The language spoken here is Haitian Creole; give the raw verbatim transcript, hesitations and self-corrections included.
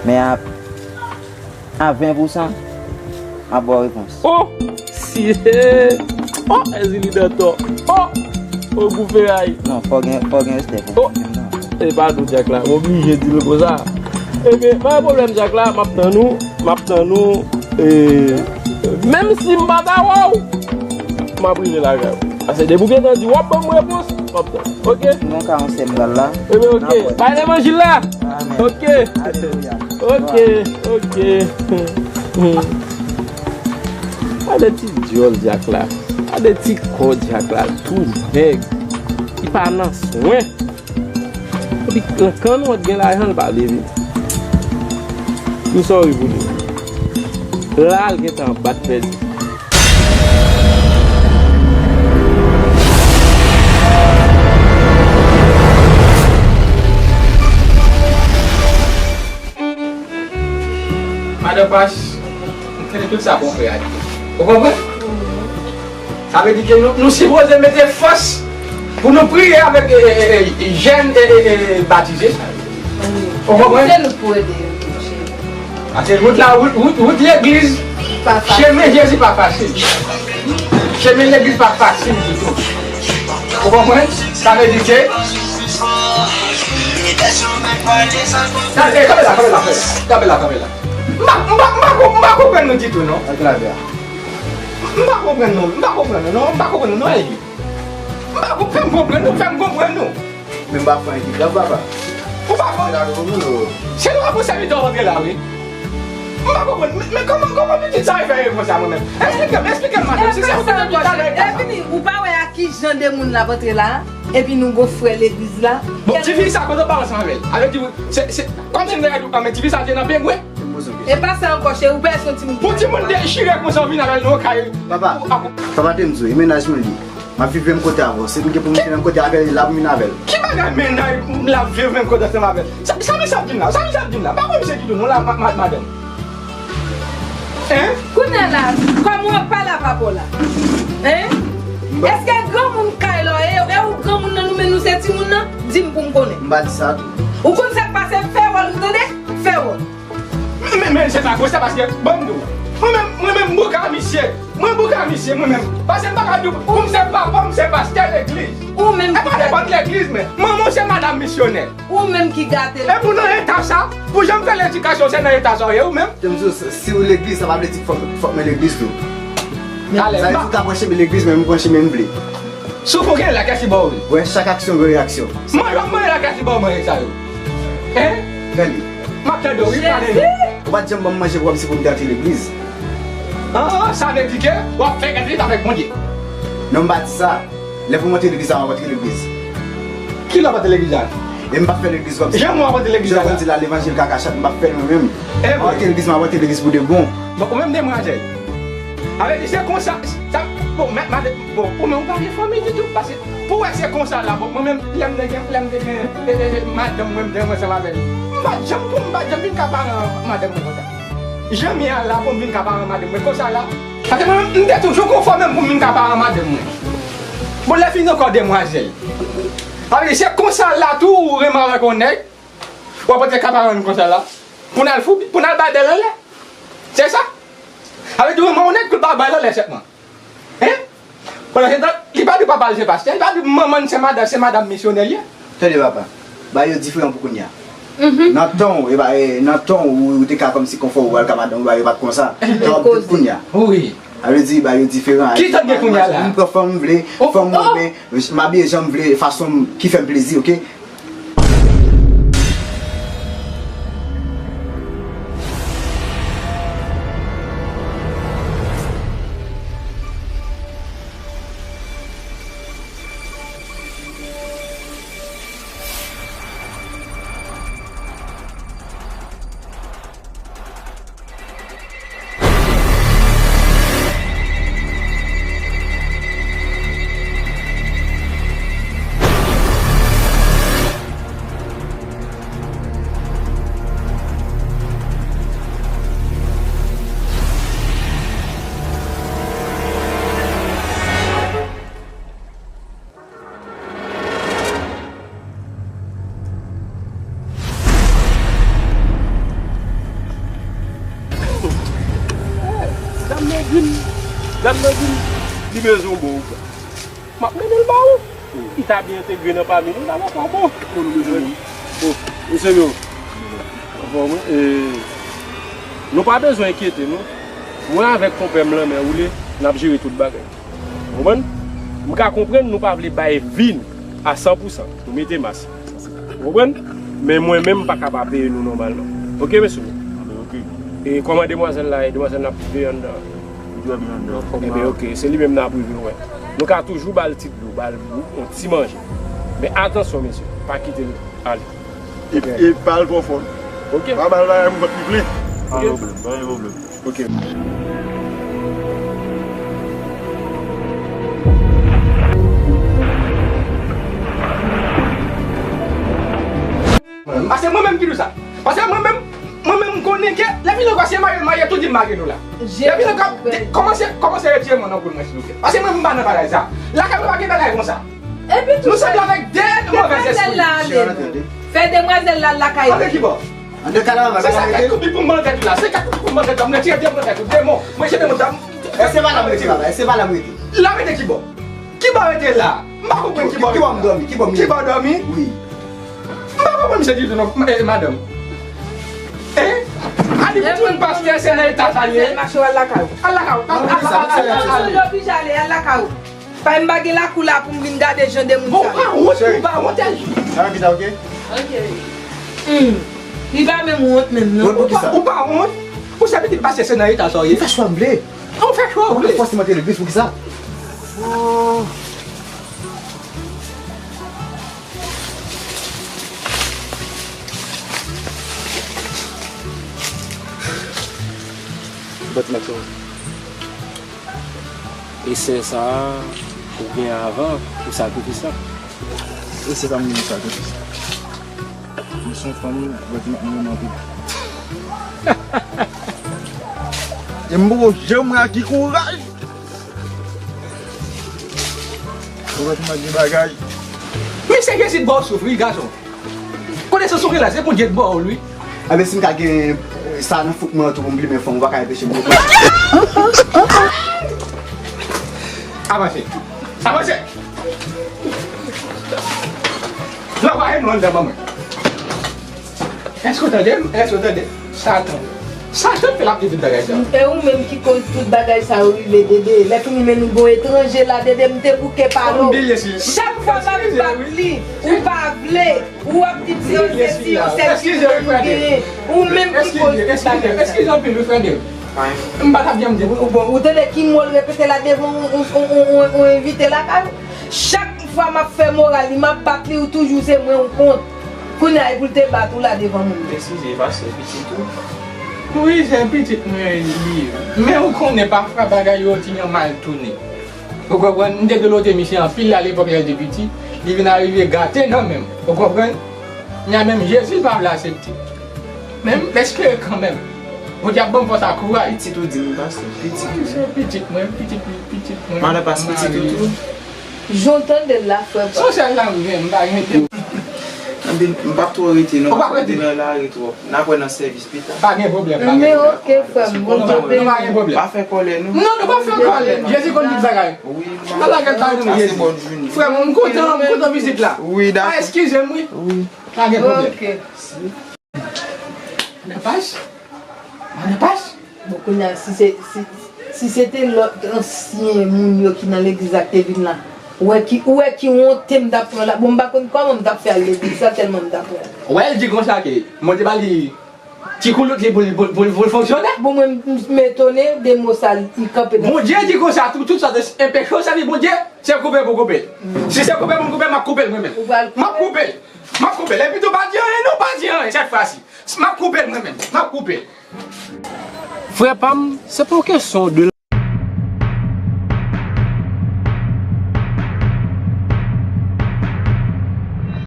Men a, a ven pou san, m ap ba w repons. Oh! Si, oh, Èzili Dantò. Oh! Oh, gou feray. Non, fò gen, fò gen respè pou mwen menm, non. E pa tou, Dyak la. M oblije di l konsa. Ebyen, pa gen pwoblèm, Dyak la. M ap tann ou. M ap tann ou. E, menm si m pa ta wè w, m ap rive lakay ou. Paske depi w gentan di w ap ban m repons, m ap tann. Oke? Nan ka yon sèm pral la. Ebyen, oke. Bay levanjil la. Amèn. Oke. Alelouya. Oke, oke. Gade ti dyòl Dyak la. Gade ti kò Dyak la. Tou nèg. Li pa nan swen. Epi, kanwòt gen lajan, l pa vle vini. M sòri pou li. La, l gentan bat pèdi. Madan Pach, m tande tout sa konfrè a di. Ou konprann? Sa vle di ke nou, nou sipoze mete fòs pou nou priye avèk, e, e, e, e, jèn, e, e, e, batize sa yo. Ou konprann? Se nou k pou ede yo tou, cheri. Paske wout la, wout, wout, wout legliz, chemen Jezi pa fasil. Chemen legliz pa fasil ditou. Ou konprann? Sa vle di ke, gade, e, kanpe la, kanpe la, kanpe la, kanpe la, kanpe la. M pa, m pa, m pa, m pa konprann nou ditou, non. Antre la, bè. M pa konprann nou, m pa konprann nou, non, m pa konprann nou, non, Eli. M pa konprann, fè m konprann nou, fè m konprann nou. Men m pa fè anyen ki grav, papa. Ou pa konprann? Se nou k ap sèvi w antre la, wi. M pa konprann, men, men kòman, kòman pitit sa fè reponn sa mwen menm? Esplike m, esplike m, madanm, si se ou ki te di talè sa. Epi, ou pa wè a ki jan de moun l ap antre la? Epi nou gon frè legliz la. Bon, tifi sa, kote w pa ansanm avè l? Avè di, se, se, kòmsi m te di, men tifi sa te nan pengwen. E pa sa ankò, cheri, ou pa wè se yon timoun. Pou timoun dechire konsa, w vin avè l nan yon kay. Papa, papa te m di w, e mennaj mwen li. M ap viv menm kote avè w. Se pou m gen pou m viv menm kote avè l, li la pou m vin avè l. Ki bagay mennaj m la viv menm kote ansanm avè l? Sa, sa misye ap di m la? Sa misye ap di m la? M pa konn misye ditou non la, ma, ma, madanm. Hein? Kounye a la, kòman w ap pale a papa w la? Hein? Èske granmoun kay la w ye? E ou granmoun nan, nou menm nou se timoun nan? Di m pou m konnen. M pa di sa tou. Ou konn sa k pase? Fè wòl ou, tande? Fè wòl. Men, men, men, se pa vre sa, paske, ban m di w, mwen menm, mwen menm, m bouka misye. Mwen bouka misye, mwen menm. Paske m pa ka di w, pou m se papa, m se pastè legliz. Ou menm ki... E pa nenpòt legliz, men. Manman w se madanm misyonè. Ou menm ki gate l. E pou nan eta sa, pou jan m fè ledikasyon, se nan eta sa w ye, ou menm. Te m di w, si, si w legliz, sa pa vle di fòk, fòk men legliz tou. Talè, sa vle di w ka pran chemen legliz, men m pran chemen m vle. Sou fou gen lakèsi ba w wi. Wè, chak aksyon gen reyaksyon. Mwen, w ap manje lakèsi ba w manje sa yo. Hein? Gade. M ap tande w wi, pale nou. Ou pa t janm ban m manje pou w ap di pou m te antre legliz. Ah, sa vle di ke w ap fè gade li avèk Bondye. Non, m pa di sa. Lè pou m antre legliz la, m ap antre legliz. Kilè w ap antre legliz la? E m p ap fè legliz kòmsi. Jan mwen ap antre legliz la. Jan mwen di la, levanjil kaka chat, m p ap fè l mwen menm. M ap antre legliz, m ap antre legliz pou de bon. Bon, ou menm demwazèl. Avè di se konsa, sa, bon, mè, mè, bon, ou menm ou pa gen fanmi ditou, paske pou wè se konsa la, bon, mwen menm, lè m te gen, lè m te gen, e, e, e, madanm mwen, m te ansanm avè l. M pa t janm, m pa t janm vin ka paran madanm mwen konsa. Jan m ye a la, pou m vin ka paran madanm mwen konsa la. Paske mwen menm, m te toujou konfòme m pou m vin ka paran madanm mwen. Bon, lè fini ankò demwazèl. Avè di se konsa la tou ou renmen avèk yon nèg, w ap antre ka paran l konsa la. Pou n al fou, pou n al bay bèl anlè. Se sa. Avè di renmen yon nèg pou l pa bay l anlè sèlman. Hein? Pandan se tan, li pa di papa l se pastè, li pa di manman l se madanm, se madanm misyonè l ye. Tande papa, bagay yo diferan pou kounye a. Nan tan w, e ba, e, nan tan w, ou te ka kòmsi konfò ou al ka madanm ou, bagay yo pa t konsa. Tan w ap viv kounye a. Wi. Sa vle di, bagay yo diferan. Ki tan gen kounye a la? M pran fanm m vle, fanm mwen renmen, m abiye jan m vle, fason m, ki fè m plezi, oke? Li bezwen w bon, ou pran. M ap mennen l ba ou. Li ta byen entegre nan pami nou, l ap ankò bon. Bon, nou bezwen li. Bon, mesye yo, anfòm, wi. E, nou pa bezwen enkyete nou. Mwen avèk konpè m Lanmè Woule, n ap jere tout bagay. Ou konprann? M ka konprann nou pa vle bay vi n a san pou san. Nou mete mas. Ou konprann? Men mwen menm, m pa ka pa peye nou nòmalman. Oke, mesye? Oke. E kòman demwazèl la ye? Demwazèl n ap veye anndan an? Li dòmi anndan. Ebyen, oke. Se li menm n ap rive wè. Nou ka toujou ba l ti dlo, ba l yon ti manje. Men atansyon, mesye. Pa kite l ale. E, e pa l twò fò. Oke. Pa ba l bagay pou vant li plen. Pa gen pwoblèm, pa gen pwoblèm. Ok. Paske mwen menm ki di w sa. Paske mwen menm, mwen menm m konnen ke lè vin ankò se marye, marye tou di m marye nou la. Lè vin ankò kòmanse, kòmanse retire mwen nan kou mwen silvouplè. Paske mwen m pa nan bagay sa. Lakay mwen pa gen bagay konsa. Epi tou, nou sanble avèk de move zespri. Fè demwazèl la al lakay li. Antre ki bò? Antre karavay, se sa k ap kouri pou m nan tèt la. Se k ap kouri pou m nan tèt la. M retire demon nan tèt ou. Demon. Mwen se demon sa. Èske se pa la m rete, papa? Èske se pa la m rete? La rete ki bò? Ki bò rete la? M pa konprann ki bò rete la. Ki bò m dòmi? Ki bò m ye? Ki bò dòmi? Wi. M pa konprann misye ditou non, eh, madanm. Eh? A di pou tout pastè se nan eta sa l ye. Mache al lakay ou. Al lakay ou. Al lakay ou. Al lakay ou. Ou oblije ale, al lakay ou. Pa m pa gen lakou la pou m vin gade jan de moun sa. Bon, ou pa wont, ou pa wont, Elvie. Sa ki sa, ok? Ok. Hmm. Li pa menm wont menm, non. Wont pou kisa? Ou pa wont? Ou se pitit pastè, se nan eta sa w ye. Ou fè chwa m vle. Ou fè chwa w vle. Ou fòseman te legliz pou kisa? Oh. Bòt mèt ou. E sè sa a, ou gen avan ou sakrifis la? E sè sa m gen sakrifis la. M se yon fanm, bòt mèt mwen renmen anpil. E m poko janm wè ak ki kouraj. Bòt mèt gen bagay. Mesye Jezi ba w souf wi, gason. Konesans ou gen la, se Bondye k ba w l, wi. Enben, si m ka gen, eh, sa nan fouk mwen an tou pou m plimen fanm, ou pa ka anpeche m. Avanse. Avanse. Travay nou anndan ban mwen. Èske w tande m? Èske w tande? Satan. Satan fè l ap di tout bagay sa. E ou menm ki koz tout bagay sa yo rive, Dede. Lè fini men nou gon etranje la, Dede, m te bouke pale w. Chak fwa m ap bat li, ou pa vle. Ou ap di ti yo se ti yo sèl ki pou nou genyen. Ou menm ki koz tout bagay sa. Eskize anpil wi, frè Dave. M pa t ap janm di. Ou, bon, ou tande ki mo l repete la devan yon, yon, yon, yon, yon envite lakay ou? Chak fwa m ap fè moral li, m ap bat li, ou toujou se mwen ou kont. Kounye a, e pou l te bat ou la devan moun. Eskize, pastè, pitit ou. Wi, se pitit mwen li ye. Men ou konnen pafwa bagay yo ti jan mal tounen. Ou konprann? M te dolote misye anpil alepòk lè l te piti. Li vin arive gate nan men m. Ou konprann? Nya menm Jezi pa vle aksepte. Men m espere kanmenm. Bondye ap ban m fòs ak kouraj. Pitit ou di m, pastè. Pitit ou. Se pitit mwen, pitit, pitit mwen. Madan pas pitit ou tou? Jan w tande l la, frè pa. Se yon sèl la m gen, m pa gen de. Anben, m p ap twò rete non. Ou p ap rete? Depi nan lari twòp. N ap wè nan sèvis pita. Pa gen pwoblèm, pa gen pwoblèm. Men ok, frè m, Bondye beni w. Nou pa gen pwoblèm. Pa fè kòlè non. Non, nou pa fè kòlè. Jezi konn tout bagay. Wi, m ap pase bòn jounen. Frè m, m kontan, m kontan vizit la. Wi, dakò. Ah, eskize m, wi. Wi. Pa gen pwoblèm. Ok. Madan Pas? Madan Pas? Bon, kounye a, si se, si, si se te lòt ansyen moun yo ki nan legliz la k te vin la, ou wè ki, ou wè ki wonte m t ap pran la. Bon, m pa konn kòman m t ap fè al legliz la, tèlman m t ap wont. Wè, l di konsa ke Bondye ba li ti koulout li pou l, pou l, pou l, pou l fonksyone. Bon, mwen, m, m etone de mo sa, li kanpe nan. Bondye di konsa, tout, tout sa, enpeche w sèvi Bondye, se koupe pou koupe. Si se koupe pou m koupe, m ap koupe l mwen menm. M ap koupe l. M ap koupe l. Epi tou pa di anyen non, pa di anyen sèt fwa si. M ap koupe l mwen menm. M ap koupe l. Frè pa m, se pa yon kesyon de